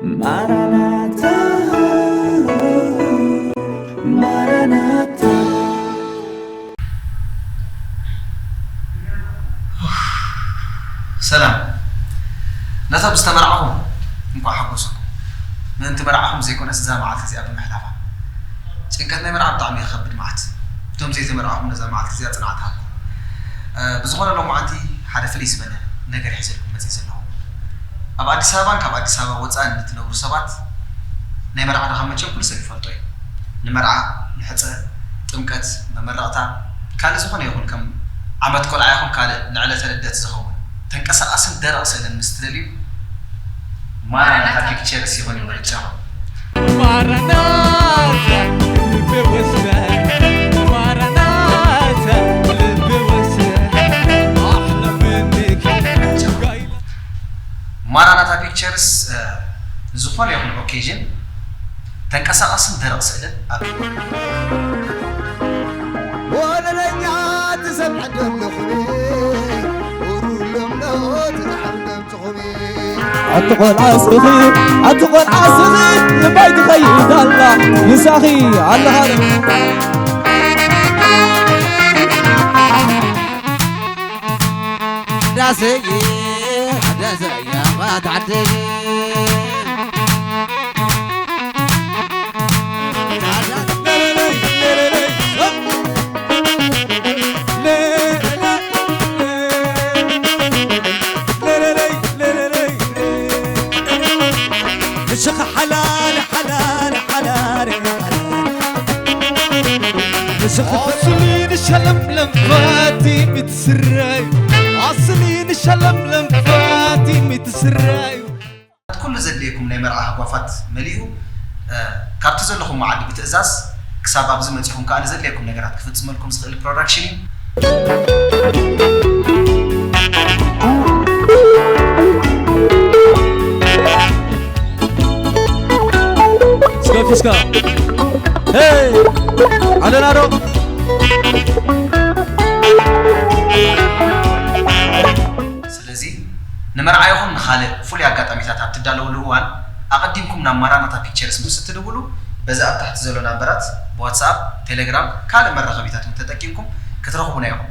ማራናታ፣ ማራናታ። ሰላም። ነቶም ዝተመርዓኹም እንኳዕ ሓጎሰኩም። ምእንቲ መርዓኹም ዘይኮነስ እዛ መዓልቲ እዚኣ ብምሕላፋ። ጭንቀት ናይ መርዓ ብጣዕሚ ይኸብድ መዓት። እቶም ዘይተመርዓኹም ነዛ መዓልቲ እዚኣ ጽንዓት ሃብኩም። እ፣ ብዝኾነ ሎማዓንቲ ሓደ ፍልይ ዝበለ ነገር ሒዘልኩም መጺእ ዘለኹ። ኣብ ኣዲስ ኣበባን ካብ ኣዲስ ኣበባ ወጻእን ንትነብሩ ሰባት ናይ መርዓ ድኻም መቸም ኩሉ ሰብ ይፈልጦ እዩ። ንመርዓ፣ ንሕጸ፣ ጥምቀት፣ መመረቕታ፣ ካልእ ዝኾነ ይኹን ከም ዓመት ቆልዓ ይኹን ካልእ ንዕለተ ልደት ዝኸውን ተንቀሳቓስን ደረቕ ስእልን ምስ ትደልዩ ማራናታ ፒክቸርስ ይኹን እዩ ምርጫኹም። ማራናታ ልቢ ወስደ፣ ማራናታ ልቢ ወስደ፣ ኣሕላ ምንክ ጭጋይላ። ማራናታ ፒክቸርስ፣ እ፣ ዝኾነ ይኹን ኦኬዥን ተንቀሳቓስን ደረቕ ስእልን ኣብ ወለለኛ ትሰምዐ ደለኹ ሩሎም ዶ ትዛዕር ደምፅኹም ኣቲ ቆልዓ ስኺ፣ ኣቲ ቆልዓ ስኺ፣ ልባይ ትኸይድ ኣላ፣ ምሳኺ ኣለኻ። ዳሰይ፣ ዳሰይ፣ ኣባት ዓደይ። ንስኻ ሓላል፣ ሓላል፣ ሓላል፣ ሓላል። ንስኻ ኣስሊ ንሸለምለም ፋቲም ትስረዩ፣ ኣስሊ ንሸለምለም ፋቲም ትስረዩ። ኩሉ ዘድልየኩም ናይ መርዓ ሃጓፋት መሊኡ፣ እ፣ ካብቲ ዘለኹም መዓዲ ብትእዛዝ ክሳብ ኣብዚ መጺኹም ከኣ ንዘድልየኩም ነገራት ክፍጽመልኩም ዝኽእል ፕሮዳክሽን እዩ። እስከ ፊስካ። ሄይ! ኣለና ዶ? ስለዚ፣ ንመርዓ ይኹን ንኻልእ ፍሉይ ኣጋጣሚታት ኣብ ትዳለውሉ እዋን፣ ኣቐዲምኩም ናብ ማራናታ ፒክቸርስ ምስ እትድውሉ፣ በዚ ኣብ ታሕቲ ዘሎ ናምበራት፣ ብዋትስኣፕ፣ ቴሌግራም፣ ካልእ መራኸቢታት እውን ተጠቂምኩም ክትረኽቡና ኢኹም።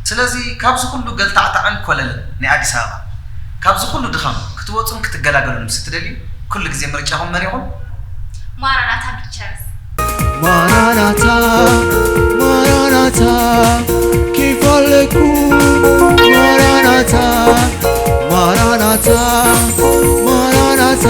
ስለዚ ካብዚ ኩሉ ገልታዕታዕን ኮለልን ናይ ኣዲስ ኣበባ፣ ካብዚ ኩሉ ድኻም ክትወጹን ክትገላገሉን ምስ እትደልዩ፣ ኩሉ ግዜ ምርጫኹም መን ይኹን? ማራናታ ፒክቸርስ። ማራናታ፣ ማራናታ፣ ኬፍ ኣለኩ። ማራናታ፣ ማራናታ፣ ማራናታ፣